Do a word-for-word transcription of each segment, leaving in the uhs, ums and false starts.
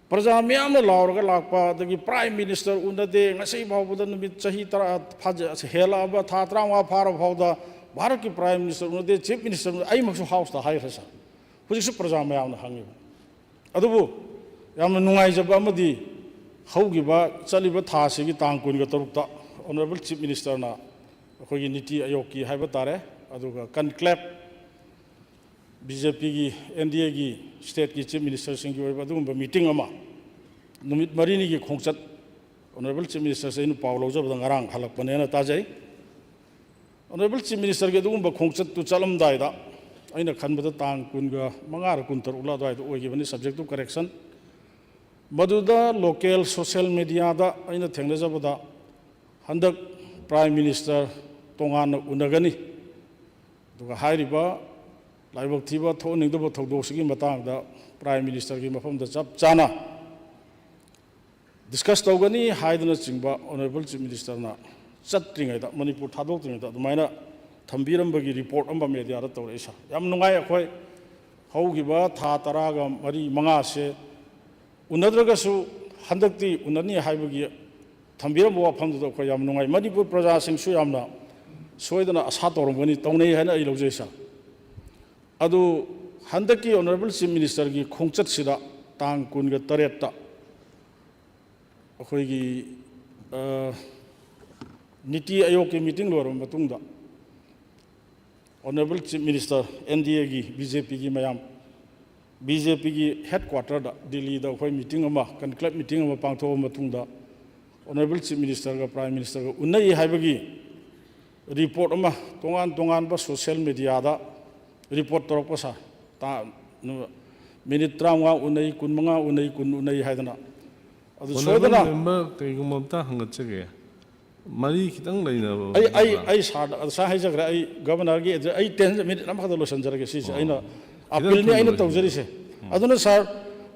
ꯄ꯭ꯔꯖꯥ ꯃꯌꯥꯝꯅ ꯂꯥꯎꯔꯒ ꯂꯥꯛꯄ, ꯑꯗꯒꯤ Prime Minister ꯎꯅꯗꯦ, ꯉꯁꯤ ꯐꯥꯎꯕꯗ ꯅꯨꯃꯤꯠ ꯆꯍꯤ ꯇꯔꯥ ꯐꯥꯖ-, ꯍꯦꯜꯂꯛꯑꯕ, ꯊꯥ ꯇꯔꯥꯃꯉꯥ ꯐꯥꯔ ꯐꯥꯎꯗ ꯚꯥꯔꯠꯀꯤ Prime Minister ꯎꯅꯗꯦ, Chief Minister ꯎꯅꯗꯦ, ꯑꯩꯃꯛꯁꯨ Houseꯇ ꯍꯥꯏꯈ꯭ꯔꯦ ꯁꯥꯔ꯫ ꯍꯧꯖꯤꯛꯁꯨ ꯄ꯭ꯔꯖꯥ ꯃꯌꯥꯝꯅ ꯍꯪꯉꯤꯕ꯫ ꯑꯗꯨꯕꯨ ꯌꯥꯝꯅ ꯅꯨꯡꯉꯥꯏꯖꯕ ꯑꯃꯗꯤ, ꯍꯧꯈꯤꯕ ꯆꯠꯂꯤꯕ ꯊꯥ ꯑꯁꯤꯒꯤ ꯇꯥꯡ ꯀꯨꯟꯒ ꯇꯔꯨꯛꯇ Honourable Chief Ministerꯅ ꯑꯩꯈꯣꯏꯒꯤ ꯅꯤꯇꯤ ꯑꯌꯣꯒꯀꯤ ꯍꯥꯏꯕ ꯇꯥꯔꯦ, ꯑꯗꯨꯒ conclave, BJPꯒꯤ, NDAꯒꯤ stateꯀꯤ Chief Ministerꯁꯤꯡꯒꯤ ꯑꯣꯏꯕ ꯑꯗꯨꯒꯨꯝꯕ meeting ꯑꯃ ꯅꯨꯃꯤꯠ ꯃꯔꯤꯅꯤꯒꯤ ꯈꯣꯡꯆꯠ, Honourable Chief Ministerꯁꯦ ꯑꯩꯅ ꯄꯥꯎ ꯂꯧꯖꯕꯗ ꯉꯔꯥꯡ ꯍꯜꯂꯛꯄꯅꯦꯅ ꯇꯥꯖꯩ꯫ Honourable Chief Ministerꯒꯤ ꯑꯗꯨꯒꯨꯝꯕ ꯈꯣꯡꯆꯠꯇꯨ ꯆꯠꯂꯝꯗꯥꯏꯗ, ꯑꯩꯅ ꯈꯟꯕꯗ ꯇꯥꯡ ꯀꯨꯟꯒ ꯃꯉꯥꯔ ꯀꯨꯟꯇꯔꯨꯛꯂ ꯑꯗꯨꯋꯥꯏꯗ ꯑꯣꯏꯈꯤꯕꯅꯤ, subject to correction, ꯃꯗꯨꯗ local social mediaꯗ ꯑꯩꯅ ꯊꯦꯡꯅꯖꯕꯗ, ꯍꯟꯗꯛ Prime Minister ꯇꯣꯉꯥꯟꯅ ꯎꯅꯒꯅꯤ, ꯑꯗꯨꯒ ꯍꯥꯏꯔꯤꯕ ꯂꯥꯏꯕꯛ ꯊꯤꯕ ꯊꯣꯛꯍꯟꯅꯤꯡꯗꯕ ꯊꯧꯗꯣꯛꯁꯤꯒꯤ ꯃꯇꯥꯡꯗ Prime Ministerꯒꯤ ꯃꯐꯝꯗ ꯆꯞ ꯆꯥꯅ discuss ꯇꯧꯒꯅꯤ ꯍꯥꯏꯗꯨꯅꯆꯤꯡꯕ Honourable Chief Ministerꯅ ꯆꯠꯇ꯭ꯔꯤꯉꯩꯗ, ꯃꯅꯤꯄꯨꯔ ꯊꯥꯗꯣꯛꯇ꯭ꯔꯤꯉꯩꯗ ꯑꯗꯨꯃꯥꯏꯅ ꯊꯝꯕꯤꯔꯝꯕꯒꯤ report ꯑꯃ mediaꯗ ꯇꯧꯔꯛꯏ ꯁꯥꯔ꯫ ꯌꯥꯝ ꯅꯨꯡꯉꯥꯏ꯫ ꯑꯩꯈꯣꯏ ꯍꯧꯈꯤꯕ ꯊꯥ ꯇꯔꯥꯒ ꯃꯔꯤ ꯃꯉꯥꯁꯦ ꯎꯅꯗ꯭ꯔꯒꯁꯨ ꯍꯟꯗꯛꯇꯤ ꯎꯅꯅꯤ ꯍꯥꯏꯕꯒꯤ ꯊꯝꯕꯤꯔꯝꯕ ꯋꯥꯐꯝꯗꯨꯗ ꯑꯩꯈꯣꯏ ꯌꯥꯝ ꯅꯨꯡꯉꯥꯏ꯫ ꯃꯅꯤꯄꯨꯔ ꯄ꯭ꯔꯖꯥꯁꯤꯡꯁꯨ ꯌꯥꯝꯅ ꯁꯣꯏꯗꯅ ꯑꯁꯥ ꯇꯧꯔꯝꯒꯅꯤ, ꯇꯧꯅꯩ ꯍꯥꯏꯅ ꯑꯩ ꯂꯧꯖꯩ ꯁꯥꯔ꯫ ꯑꯗꯨ ꯍꯟꯗꯛꯀꯤ Honourable Chief Ministerꯒꯤ ꯈꯣꯡꯆꯠꯁꯤꯗ ꯇꯥꯡ ꯀꯨꯟꯒ ꯇꯔꯦꯠꯇ ꯑꯩꯈꯣꯏꯒꯤ, ꯑ, ꯅꯤꯇꯤ ꯑꯌꯣꯒꯀꯤ meeting ꯂꯣꯏꯔꯕ ꯃꯇꯨꯡꯗ Honourable Chief Minister, NDAꯒꯤ, BJPꯒꯤ ꯃꯌꯥꯝ, BJPꯒꯤ headquarterꯗ, ꯗꯤꯜꯂꯤꯗ ꯑꯩꯈꯣꯏ meeting ꯑꯃ, conclave meeting ꯑꯃ ꯄꯥꯡꯊꯣꯛꯑꯕ ꯃꯇꯨꯡꯗ Honourable Chief Ministerꯒ Prime Ministerꯒ ꯎꯅꯩ ꯍꯥꯏꯕꯒꯤ report ꯑꯃ ꯇꯣꯉꯥꯟ ꯇꯣꯉꯥꯟꯕ social mediaꯗ report ꯇꯧꯔꯛꯄ ꯁꯥꯔ꯫ ꯇꯥ-, ꯅꯨ-, minute ꯇꯔꯥꯃꯉꯥ ꯎꯅꯩ, ꯀꯨꯟꯃꯉꯥ ꯎꯅꯩ, ꯀꯨꯟ ꯎꯅꯩ ꯍꯥꯏꯗꯅ꯫ ꯑꯗꯨ Honourable ꯁꯣꯏꯗꯅ member, ꯀꯩꯒꯨꯝꯕ ꯑꯝꯇ ꯍꯪꯒꯠꯆꯒꯦ꯫ ꯃꯔꯤ ꯈꯤꯇꯪ ꯂꯩꯅꯕ ꯑꯩ, ꯑꯩ, ꯅꯠꯇ꯭ꯔꯥ? ꯑꯩ ꯁꯥꯔꯗ ꯉꯁꯥꯏ ꯍꯥꯏꯖꯈ꯭ꯔꯦ, ꯑꯩ Governorꯒꯤ address, ꯑꯩ ten minute ꯑꯃꯈꯛꯇ ꯂꯣꯏꯁꯤꯟꯖꯔꯒꯦ ꯁꯤꯁꯦ꯫ ꯑꯣ꯫ ꯑꯩꯅ ꯈꯤꯇꯪ appealꯅꯤ ꯊꯨꯅ ꯑꯩꯅ ꯂꯣꯏꯁꯤꯟꯕꯤꯌꯨ꯫ ꯇꯧꯖꯔꯤꯁꯦ꯫ ꯎꯝ꯫ ꯑꯗꯨꯅ ꯁꯥꯔ,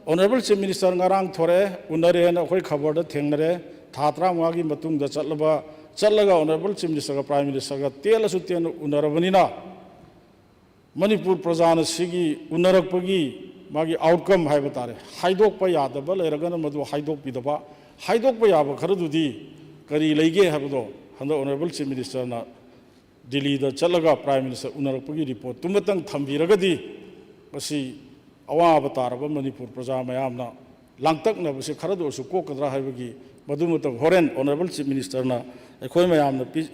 Honourable Chief Minister ꯉꯔꯥꯡ ꯊꯣꯔꯛꯑꯦ, ꯎꯅꯔꯦꯅ ꯑꯩꯈꯣꯏ ꯈꯕꯔꯗ ꯊꯦꯡꯅꯔꯦ꯫ ꯊꯥ ꯇꯔꯥꯃꯉꯥꯒꯤ ꯃꯇꯨꯡꯗ ꯆꯠꯂꯕ, ꯆꯠꯂꯒ Honourable Chief Ministerꯒ Prime Ministerꯒ ꯇꯦꯜꯂꯁꯨ ꯇꯦꯟꯅ ꯎꯅꯔꯕꯅꯤꯅ, ꯃꯅꯤꯄꯨꯔ ꯄ꯭ꯔꯖꯥꯅ ꯁꯤꯒꯤ ꯎꯅꯔꯛꯄꯒꯤ ꯃꯥꯒꯤ outcome ꯍꯥꯏꯕ ꯇꯥꯔꯦ, ꯍꯥꯏꯗꯣꯛꯄ ꯌꯥꯗꯕ ꯂꯩꯔꯒꯅ ꯃꯗꯨ ꯍꯥꯏꯗꯣꯛꯄꯤꯗꯕ, ꯍꯥꯏꯗꯣꯛꯄ ꯌꯥꯕ ꯈꯔꯗꯨꯗꯤ ꯀꯔꯤ ꯂꯩꯒꯦ ꯍꯥꯏꯕꯗꯣ ꯍꯟꯗꯛ Honourable Chief Ministerꯅ ꯗꯤꯜꯂꯤꯗ ꯆꯠꯂꯒ Prime Minister ꯎꯅꯔꯛꯄꯒꯤ reportꯇꯨꯃꯇꯪ ꯊꯝꯕꯤꯔꯒꯗꯤ ꯃꯁꯤ ꯑꯋꯥꯕ ꯇꯥꯔꯕ ꯃꯅꯤꯄꯨꯔ ꯄ꯭ꯔꯖꯥ ꯃꯌꯥꯝꯅ ꯂꯥꯡꯇꯛꯅꯕꯁꯦ ꯈꯔꯗ ꯑꯣꯏꯔꯁꯨ ꯀꯣꯛꯀꯗ꯭ꯔꯥ ꯍꯥꯏꯕꯒꯤ ꯃꯗꯨꯃꯇꯪ ꯍꯣꯔꯦꯟ Honourable Chief Ministerꯅ ꯑꯩꯈꯣꯏ ꯃꯌꯥꯝꯅ ꯄꯤ-,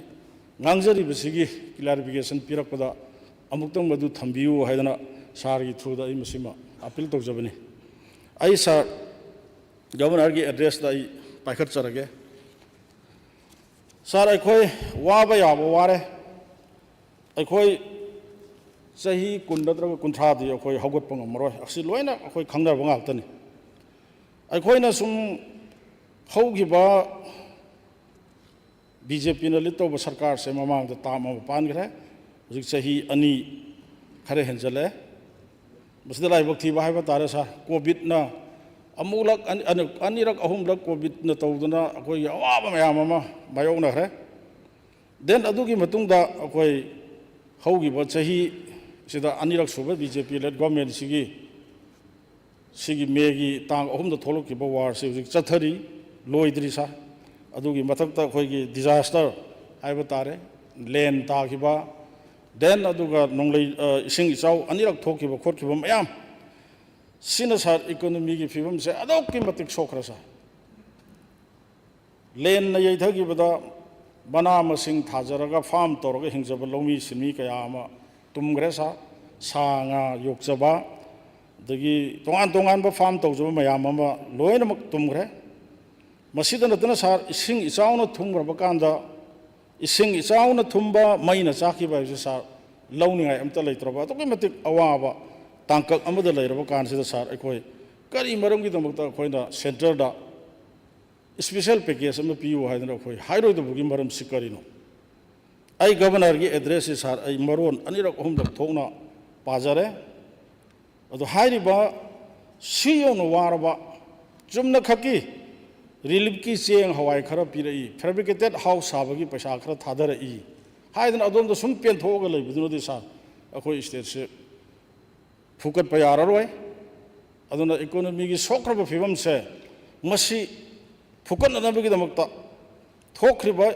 ꯉꯥꯡꯖꯔꯤꯕꯁꯤꯒꯤ clarification ꯄꯤꯔꯛꯄꯗ ꯑꯃꯨꯛꯇꯪ ꯃꯗꯨ ꯊꯝꯕꯤꯌꯨ ꯍꯥꯏꯗꯅ sirꯒꯤ throughꯗ ꯑꯩ ꯃꯁꯤꯃ appeal ꯇꯧꯖꯕꯅꯤ꯫ ꯑꯩ sir Governorꯒꯤ addressꯇ ꯑꯩ ꯄꯥꯏꯈꯠꯆꯔꯒꯦ꯫ Sir, ꯑꯩꯈꯣꯏ ꯋꯥꯕ ꯌꯥꯕ ꯋꯥꯔꯦ꯫ ꯑꯩꯈꯣꯏ ꯆꯍꯤ ꯀꯨꯟ ꯅꯠꯇ꯭ꯔꯒ ꯀꯨꯟꯊ꯭ꯔꯥꯗꯤ ꯑꯩꯈꯣꯏ ꯍꯧꯒꯠꯄ ꯉꯝꯃꯔꯣꯏ꯫ ꯑꯁꯤ ꯂꯣꯏꯅ ꯑꯩꯈꯣꯏ ꯈꯪꯅꯕ ꯉꯥꯛꯇꯅꯤ꯫ ꯑꯩꯈꯣꯏꯅ ꯁꯨꯝ ꯍꯧꯈꯤꯕ BJPꯅ lead ꯇꯧꯕ ꯁꯔꯀꯥꯔꯁꯦ ꯃꯃꯥꯡꯗ term ꯑꯃ ꯄꯥꯟꯈ꯭ꯔꯦ, ꯍꯧꯖꯤꯛ ꯆꯍꯤ ꯑꯅꯤ ꯈꯔ ꯍꯦꯟꯖꯜꯂꯛꯑꯦ꯫ ꯃꯁꯤꯗ ꯂꯥꯏꯕꯛ ꯊꯤꯕ ꯍꯥꯏꯕ ꯇꯥꯔꯦ sir, COVIDꯅ ꯑꯃꯨꯛꯂꯛ, ꯑꯅꯤ-, ꯑꯅꯤ-, ꯑꯅꯤꯔꯛ ꯑꯍꯨꯝꯂꯛ COVIDꯅ ꯇꯧꯗꯨꯅ ꯑꯩꯈꯣꯏꯒꯤ ꯑꯋꯥꯕ ꯃꯌꯥꯝ ꯑꯃ ꯃꯥꯌꯣꯛꯅꯈ꯭ꯔꯦ꯫ Then ꯑꯗꯨꯒꯤ ꯃꯇꯨꯡꯗ ꯑꯩꯈꯣꯏ ꯍꯧꯈꯤꯕ ꯆꯍꯤꯁꯤꯗ ꯑꯅꯤꯔꯛ ꯁꯨꯕ BJP led governmentꯁꯤꯒꯤ ꯁꯤꯒꯤ Mayꯒꯤ ꯇꯥꯡ ꯑꯍꯨꯝꯗ ꯊꯣꯛꯂꯛꯈꯤꯕ warꯁꯤ ꯍꯧꯖꯤꯛ ꯆꯠꯊꯔꯤ, ꯂꯣꯏꯗ꯭ꯔꯤ sir꯫ ꯑꯗꯨꯒꯤ ꯃꯊꯛꯇ ꯑꯩꯈꯣꯏꯒꯤ disaster ꯍꯥꯏꯕ ꯇꯥꯔꯦ, ꯂꯦꯟ ꯇꯥꯈꯤꯕ, then ꯑꯗꯨꯒ ꯅꯣꯡꯂꯩ, ꯑ, ꯏꯁꯤꯡ ꯏꯆꯥꯎ ꯑꯅꯤꯔꯛ ꯊꯣꯛꯈꯤꯕ ꯈꯣꯠꯈꯤꯕ ꯃꯌꯥꯝ, ꯁꯤꯅ sir economyꯒꯤ ꯐꯤꯕꯝꯁꯦ ꯑꯗꯨꯛꯀꯤ ꯃꯇꯤꯛ ꯁꯣꯛꯈ꯭ꯔꯦ sir꯫ ꯂꯦꯟꯅ ꯌꯩꯊꯈꯤꯕꯗ ꯃꯅꯥ ꯃꯁꯤꯡ ꯊꯥꯖꯔꯒ farm ꯇꯧꯔꯒ ꯍꯤꯡꯖꯕ ꯂꯧꯃꯤ ꯁꯤꯟꯃꯤ ꯀꯌꯥ ꯑꯃ ꯇꯨꯝꯈ꯭ꯔꯦ sir꯫ ꯁꯥ ꯉꯥ ꯌꯣꯛꯆꯕ, ꯑꯗꯒꯤ ꯇꯣꯉꯥꯟ ꯇꯣꯉꯥꯟꯕ farm ꯇꯧꯖꯕ ꯃꯌꯥꯝ ꯑꯃ ꯂꯣꯏꯅꯃꯛ ꯇꯨꯝꯈ꯭ꯔꯦ꯫ ꯃꯁꯤꯗ ꯅꯠꯇꯅ sir, ꯏꯁꯤꯡ ꯏꯆꯥꯎꯅ ꯊꯨꯝꯈ꯭ꯔꯕ ꯀꯥꯟꯗ, ꯏꯁꯤꯡ ꯏꯆꯥꯎꯅ ꯊꯨꯝꯕ, ꯃꯩꯅ ꯆꯥꯛꯈꯤꯕ ꯍꯥꯏꯕꯁꯦ sir, ꯂꯧꯅꯤꯡꯉꯥꯏ ꯑꯝꯇ ꯂꯩꯇ꯭ꯔꯕ, ꯑꯗꯨꯛꯀꯤ ꯃꯇꯤꯛ ꯑꯋꯥꯕ ꯇꯥꯡꯀꯛ ꯑꯃꯗ ꯂꯩꯔꯕ ꯀꯥꯟꯁꯤꯗ sir, ꯑꯩꯈꯣꯏ ꯀꯔꯤ ꯃꯔꯝꯒꯤꯗꯃꯛꯇ ꯑꯩꯈꯣꯏꯅ centreꯗ special package ꯑꯃ ꯄꯤꯌꯨ ꯍꯥꯏꯗꯅ ꯑꯩꯈꯣꯏ ꯍꯥꯏꯔꯣꯏꯗꯕꯒꯤ ꯃꯔꯝꯁꯤ ꯀꯔꯤꯅꯣ? ꯑꯩ Governorꯒꯤ addressꯁꯤ sir, ꯑꯩ ꯃꯔꯣꯟ ꯑꯅꯤꯔꯛ ꯑꯍꯨꯝꯂꯛ ꯊꯣꯛꯅ ꯄꯥꯖꯔꯦ꯫ ꯑꯗꯣ ꯍꯥꯏꯔꯤꯕ ꯁꯤ ꯌꯧꯅ ꯋꯥꯔꯕ, ꯆꯨꯝꯅꯈꯛꯀꯤ reliefꯀꯤ ꯆꯦꯡ ꯍꯋꯥꯏ ꯈꯔ ꯄꯤꯔꯛꯏ, fabricated house ꯁꯥꯕꯒꯤ ꯄꯩꯁꯥ ꯈꯔ ꯊꯥꯗꯔꯛꯏ ꯍꯥꯏꯗꯅ ꯑꯗꯣꯝꯗ ꯁꯨꯝ ꯄꯦꯟꯊꯣꯛꯑꯒ ꯂꯩꯕꯗꯨꯅꯗꯤ sir, ꯑꯩꯈꯣꯏ stateꯁꯦ ꯐꯨꯀꯠꯄ ꯌꯥꯔꯔꯣꯏ꯫ ꯑꯗꯨꯅ ꯏꯀꯣꯅꯣꯃꯤꯒꯤ ꯁꯣꯛꯈ꯭ꯔꯕ ꯐꯤꯕꯝꯁꯦ ꯃꯁꯤ ꯐꯨꯀꯠꯅꯅꯕꯒꯤꯗꯃꯛꯇ ꯊꯣꯛꯈ꯭ꯔꯤꯕ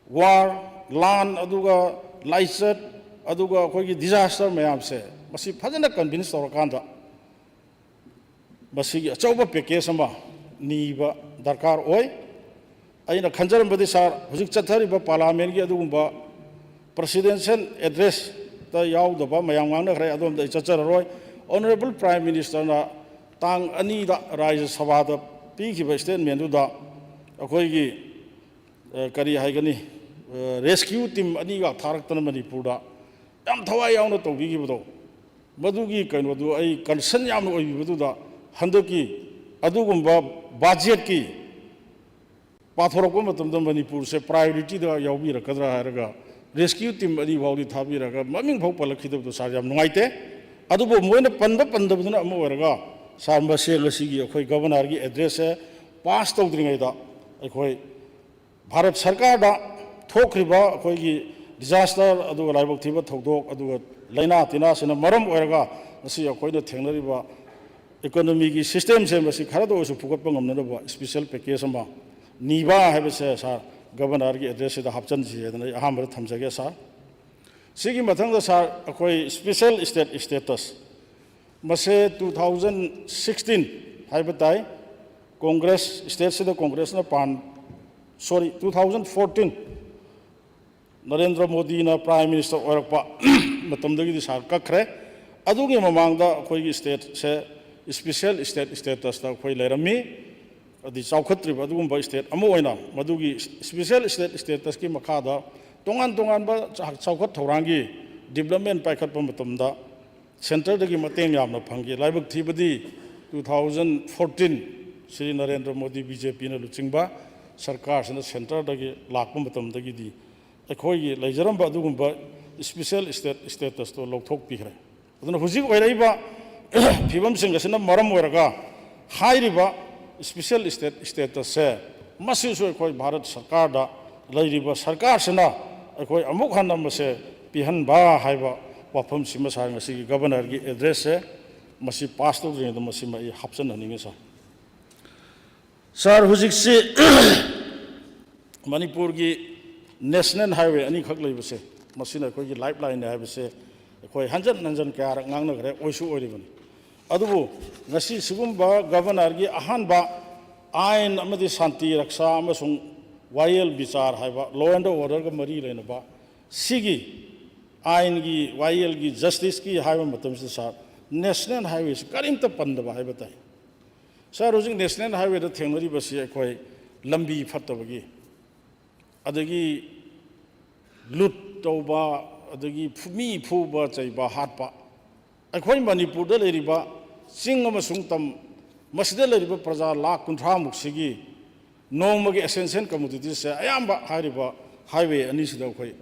ꯋꯥꯔ, ꯂꯥꯟ, ꯑꯗꯨꯒ ꯂꯥꯏꯆꯠ, ꯑꯗꯨꯒ ꯑꯩꯈꯣꯏꯒꯤ ꯗꯤꯖꯥꯁꯇꯔ ꯃꯌꯥꯝꯁꯦ, ꯃꯁꯤ ꯐꯖꯅ ꯀꯟꯚꯤꯟꯁ ꯇꯧꯔꯀꯥꯟꯗ ꯃꯁꯤꯒꯤ ꯑꯆꯧꯕ ꯄꯦꯀꯦꯖ ꯑꯃ ꯅꯤꯕ ꯗꯔꯀꯥꯔ ꯑꯣꯏ꯫ ꯑꯩꯅ ꯈꯟꯖꯔꯝꯕꯗꯤ, ꯁꯥꯔ, ꯍꯧꯖꯤꯛ ꯆꯠꯊꯔꯤꯕ ꯄꯥꯔꯂꯥꯃꯦꯟꯒꯤ ꯑꯗꯨꯒꯨꯝꯕ ꯄ꯭ꯔꯁꯤꯗꯦꯟꯁꯤꯌꯦꯜ ꯑꯦꯗ꯭ꯔꯦꯁꯇ ꯌꯥꯎꯗꯕ ꯃꯌꯥꯝ ꯉꯥꯡꯅꯈ꯭ꯔꯦ, ꯑꯗꯣꯝꯗ ꯑꯩ ꯆꯠꯆꯔꯔꯣꯏ꯫ ꯑꯣꯅꯔꯦꯕꯜ ꯄ꯭ꯔꯥꯏꯝ ꯃꯤꯅꯤꯁꯇꯔꯅ ꯇꯥꯡ ꯑꯅꯤꯗ ꯔꯥꯖ꯭ꯌ ꯁꯚꯥꯗ ꯄꯤꯈꯤꯕ ꯁ꯭ꯇꯦꯠꯃꯦꯟꯗꯨꯗ ꯑꯩꯈꯣꯏꯒꯤ, ꯑ, ꯀꯔꯤ ꯍꯥꯏꯒꯅꯤ, ꯑ, ꯔꯦꯁꯀ꯭ꯌꯨ ꯇꯤꯝ ꯑꯅꯤꯒ ꯊꯥꯔꯛꯇꯅ ꯃꯅꯤꯄꯨꯔꯗ ꯌꯥꯝ ꯊꯋꯥꯏ ꯌꯥꯎꯅ ꯇꯧꯕꯤꯈꯤꯕꯗꯣ, ꯃꯗꯨꯒꯤ ꯀꯩꯅꯣꯗꯨ ꯑꯩ ꯀꯟꯁꯔꯟ ꯌꯥꯝꯅ ꯑꯣꯏꯕꯤꯕꯗꯨꯗ, ꯍꯟꯗꯛꯀꯤ ꯑꯗꯨꯒꯨꯝꯕ ꯕꯖꯦꯠꯀꯤ ꯄꯥꯊꯣꯔꯛꯄ ꯃꯇꯝꯗ ꯃꯅꯤꯄꯨꯔꯁꯦ ꯄ꯭ꯔꯥꯏꯌꯣꯔꯤꯇꯤꯗ ꯌꯥꯎꯕꯤꯔꯛꯀꯗ꯭ꯔꯥ ꯍꯥꯏꯔꯒ ꯔꯦꯁꯀ꯭ꯌꯨ ꯇꯤꯝ ꯑꯅꯤ ꯐꯥꯎꯗꯤ ꯊꯥꯕꯤꯔꯒ ꯃꯃꯤꯡ ꯐꯥꯎ ꯄꯜꯂꯛꯈꯤꯗꯕꯗꯣ, ꯁꯥꯔ, ꯌꯥꯝ ꯅꯨꯡꯉꯥꯏꯇꯦ꯫ ꯑꯗꯨꯕꯨ ꯃꯣꯏꯅ ꯄꯟꯕ ꯄꯟꯗꯕꯗꯨꯅ ꯑꯃ ꯑꯣꯏꯔꯒ, ꯁꯥꯔ, ꯃꯁꯦ ꯉꯁꯤꯒꯤ ꯑꯩꯈꯣꯏ ꯒꯕꯔꯅꯔꯒꯤ ꯑꯦꯗ꯭ꯔꯦꯁꯁꯦ ꯄꯥꯁ ꯇꯧꯗ꯭ꯔꯤꯉꯩꯗ ꯑꯩꯈꯣꯏ ꯚꯥꯔꯠ ꯁꯔꯀꯥꯔꯗ ꯊꯣꯛꯈ꯭ꯔꯤꯕ ꯑꯩꯈꯣꯏꯒꯤ ꯗꯤꯖꯥꯁꯇꯔ ꯑꯗꯨꯒ ꯂꯥꯏꯕꯛ ꯊꯤꯕ ꯊꯧꯗꯣꯛ ꯑꯗꯨꯒ ꯂꯥꯏꯅꯥ ꯇꯤꯟꯅꯥꯁꯤꯅ ꯃꯔꯝ ꯑꯣꯏꯔꯒ ꯉꯁꯤ ꯑꯩꯈꯣꯏꯅ ꯊꯦꯡꯅꯔꯤꯕ ꯏꯀꯣꯅꯣꯃꯤꯒꯤ ꯁꯤꯁꯇꯦꯝꯁꯦ ꯃꯁꯤ ꯈꯔꯗ ꯑꯣꯏꯔꯁꯨ ꯐꯨꯒꯠꯄ ꯉꯝꯅꯅꯕ ꯏꯁꯄꯤꯁꯦꯜ ꯄꯦꯀꯦꯖ ꯑꯃ ꯅꯤꯕ ꯍꯥꯏꯕꯁꯦ, ꯁꯥꯔ, ꯒꯕꯔꯅꯔꯒꯤ ꯑꯦꯗ꯭ꯔꯦꯁꯁꯤꯗ ꯍꯥꯞꯆꯤꯟꯁꯤ ꯍꯥꯏꯗꯅ ꯑꯩ ꯑꯍꯥꯟꯕꯗ ꯊꯝꯖꯒꯦ, ꯁꯥꯔ꯫ ꯁꯤꯒꯤ ꯃꯊꯪꯗ, ꯁꯥꯔ, ꯑꯩꯈꯣꯏ ꯏꯁꯄꯤꯁꯦꯜ ꯁ꯭ꯇꯦꯠ ꯁ꯭ꯇꯦꯇꯁ ꯃꯁꯦ ꯇꯨ ꯊꯥꯎꯖꯟ ꯁꯤꯛꯁꯇꯤꯟ ꯍꯥꯏꯕ ꯇꯥꯏ, ꯀꯣꯡꯒ꯭ꯔꯦꯁ, ꯁ꯭ꯇꯦꯠꯁꯤꯗ ꯀꯣꯡꯒ꯭ꯔꯦꯁꯅ ꯄꯥꯟ, ꯁꯣꯔꯤ, ꯇꯨ ꯊꯥꯎꯖꯟ ꯐꯣꯔꯇꯤꯟ, ꯅꯔꯦꯟꯗ꯭ꯔ ꯃꯣꯗꯤꯅ ꯄ꯭ꯔꯥꯏꯝ ꯃꯤꯅꯤꯁꯇꯔ ꯑꯣꯏꯔꯛꯄ ꯃꯇꯝꯗꯒꯤꯗꯤ, ꯁꯥꯔ, ꯀꯛꯈ꯭ꯔꯦ꯫ ꯑꯗꯨꯒꯤ ꯃꯃꯥꯡꯗ ꯑꯩꯈꯣꯏꯒꯤ ꯁ꯭ꯇꯦꯠꯁꯦ ꯏꯁꯄꯤꯁꯦꯜ ꯁ꯭ꯇꯦꯠ ꯁ꯭ꯇꯦꯇꯁꯇ ꯑꯩꯈꯣꯏ ꯂꯩꯔꯝꯃꯤ꯫ ꯑꯗꯤ ꯆꯥꯎꯈꯠꯇ꯭ꯔꯤꯕ ꯑꯗꯨꯒꯨꯝꯕ ꯁ꯭ꯇꯦꯠ ꯑꯃ ꯑꯣꯏꯅ ꯃꯗꯨꯒꯤ ꯏꯁꯄꯤꯁꯦꯜ ꯁ꯭ꯇꯦꯠ ꯁ꯭ꯇꯦꯇꯁꯀꯤ ꯃꯈꯥꯗ ꯇꯣꯉꯥꯟ ꯇꯣꯉꯥꯟꯕ ꯆꯥ-, ꯆꯥꯎꯈꯠ ꯊꯧꯔꯥꯡꯒꯤ ꯗꯤꯕ꯭ꯂꯞꯃꯦꯟ ꯄꯥꯏꯈꯠꯄ ꯃꯇꯝꯗ ꯁꯦꯟꯇꯔꯗꯒꯤ ꯃꯇꯦꯡ ꯌꯥꯝꯅ ꯐꯪꯈꯤ꯫ ꯂꯥꯏꯕꯛ ꯊꯤꯕꯗꯤ, two thousand fourteen Shri Narendra Modi B J ꯄꯤꯅ ꯂꯨꯆꯤꯡꯕ ꯁꯔꯀꯥꯔꯁꯤꯅ ꯁꯦꯟꯇꯔꯗꯒꯤ ꯂꯥꯛꯄ ꯃꯇꯝꯗꯒꯤꯗꯤ ꯑꯩꯈꯣꯏꯒꯤ ꯂꯩꯖꯔꯝꯕ ꯑꯗꯨꯒꯨꯝꯕ ꯏꯁꯄꯤꯁꯦꯜ ꯁ꯭ꯇꯦꯠ ꯁ꯭ꯇꯦꯇꯁꯇꯣ ꯂꯧꯊꯣꯛꯄꯤꯈ꯭ꯔꯦ꯫ ꯑꯗꯨꯅ ꯍꯧꯖꯤꯛ ꯑꯣꯏꯔꯛꯏꯕ ꯐꯤꯕꯝꯁꯤꯡ ꯑꯁꯤꯅ ꯃꯔꯝ ꯑꯣꯏꯔꯒ ꯍꯥꯏꯔꯤꯕ ꯏꯁꯄꯤꯁꯦꯜ ꯁ꯭ꯇꯦꯠ ꯁ꯭ꯇꯦꯇꯁꯁꯦ ꯃꯁꯤꯁꯨ ꯑꯩꯈꯣꯏ ꯚꯥꯔꯠ ꯁꯔꯀꯥꯔꯗ ꯂꯩꯔꯤꯕ ꯁꯔꯀꯥꯔꯁꯤꯅ ꯑꯩꯈꯣꯏ ꯑꯃꯨꯛ ꯍꯟꯅ ꯃꯁꯦ ꯄꯤꯍꯟꯕ ꯍꯥꯏꯕ ꯋꯥꯐꯝꯁꯤꯃ ꯁꯥꯔ ꯉꯁꯤꯒꯤ ꯒꯕꯔꯅꯔꯒꯤ ꯑꯦꯗ꯭ꯔꯦꯁꯁꯦ ꯃꯁꯤ ꯄꯥꯁ ꯇꯧꯗ꯭ꯔꯤꯉꯩꯗ ꯃꯁꯤꯃ ꯑꯩ ꯍꯥꯞꯆꯤꯟꯍꯟꯅꯤꯡꯉꯤ ꯁꯥꯔ꯫ ꯁꯥꯔ, ꯍꯧꯖꯤꯛꯁꯤ ꯃꯅꯤꯄꯨꯔꯒꯤ ꯅꯦꯁꯅꯦꯜ ꯍꯥꯏꯋꯦ ꯑꯅꯤꯈꯛ ꯂꯩꯕꯁꯦ, ꯃꯁꯤꯅ ꯑꯩꯈꯣꯏꯒꯤ ꯂꯥꯏꯐ ꯂꯥꯏꯟꯅꯤ ꯍꯥꯏꯕꯁꯦ ꯑꯩꯈꯣꯏ ꯍꯟꯖꯟ ꯍꯟꯖꯟ ꯀꯌꯥꯔꯛ ꯉꯥꯡꯅꯈ꯭ꯔꯦ, ꯑꯣꯏꯁꯨ ꯑꯣꯏꯔꯤꯕꯅꯤ꯫ ꯑꯗꯨꯕꯨ ꯉꯁꯤ ꯁꯤꯒꯨꯝꯕ ꯒꯕꯔꯅꯔꯒꯤ ꯑꯍꯥꯟꯕ ꯑꯥꯏꯟ ꯑꯃꯗꯤ ꯁꯥꯟꯇꯤ ꯔꯛꯁꯥ ꯑꯃꯁꯨꯡ ꯋꯥꯌꯦꯜ ꯕꯤꯆꯥꯔ ꯍꯥꯏꯕ, ꯂꯣ ꯑꯦꯟ ꯑꯣꯔꯗꯔꯒ ꯃꯔꯤ ꯂꯩꯅꯕ ꯁꯤꯒꯤ ꯑꯥꯏꯟꯒꯤ, ꯋꯥꯌꯦꯜꯒꯤ, ꯖꯁꯇꯤꯁꯀꯤ ꯍꯥꯏꯕ ꯃꯇꯝꯁꯤꯗ ꯁꯥꯔ, ꯅꯦꯁꯅꯦꯜ ꯍꯥꯏꯋꯦꯁꯤ ꯀꯔꯤꯝꯇ ꯄꯟꯗꯕ ꯍꯥꯏꯕ ꯇꯥꯏ꯫ ꯁꯥꯔ, ꯍꯧꯖꯤꯛ ꯅꯦꯁꯅꯦꯜ ꯍꯥꯏꯋꯦꯗ ꯊꯦꯡꯅꯔꯤꯕꯁꯤ ꯑꯩꯈꯣꯏ ꯂꯝꯕꯤ ꯐꯠꯇꯕꯒꯤ, ꯑꯗꯒꯤ ꯂꯨꯠ ꯇꯧꯕ, ꯑꯗꯒꯤ ꯐꯨ-, ꯃꯤ ꯐꯨꯕ, ꯆꯩꯕ, ꯍꯥꯠꯄ, ꯑꯩꯈꯣꯏ ꯃꯅꯤꯄꯨꯔꯗ ꯂꯩꯔꯤꯕ ꯆꯤꯡ ꯑꯃꯁꯨꯡ ꯇꯝ, ꯃꯁꯤꯗ ꯂꯩꯔꯤꯕ ꯄ꯭ꯔꯖꯥ ꯂꯥꯈ ꯀꯨꯟꯊ꯭ꯔꯥꯃꯨꯛꯁꯤꯒꯤ ꯅꯣꯡꯃꯒꯤ ꯑꯦꯁꯦꯟꯁꯤꯌꯦꯜ ꯀꯃꯣꯗꯤꯇꯤꯁꯁꯦ ꯑꯌꯥꯝꯕ ꯍꯥꯏꯔꯤꯕ ꯍꯥꯏꯋꯦ ꯑꯅꯤꯁꯤꯗ ꯑꯩꯈꯣꯏ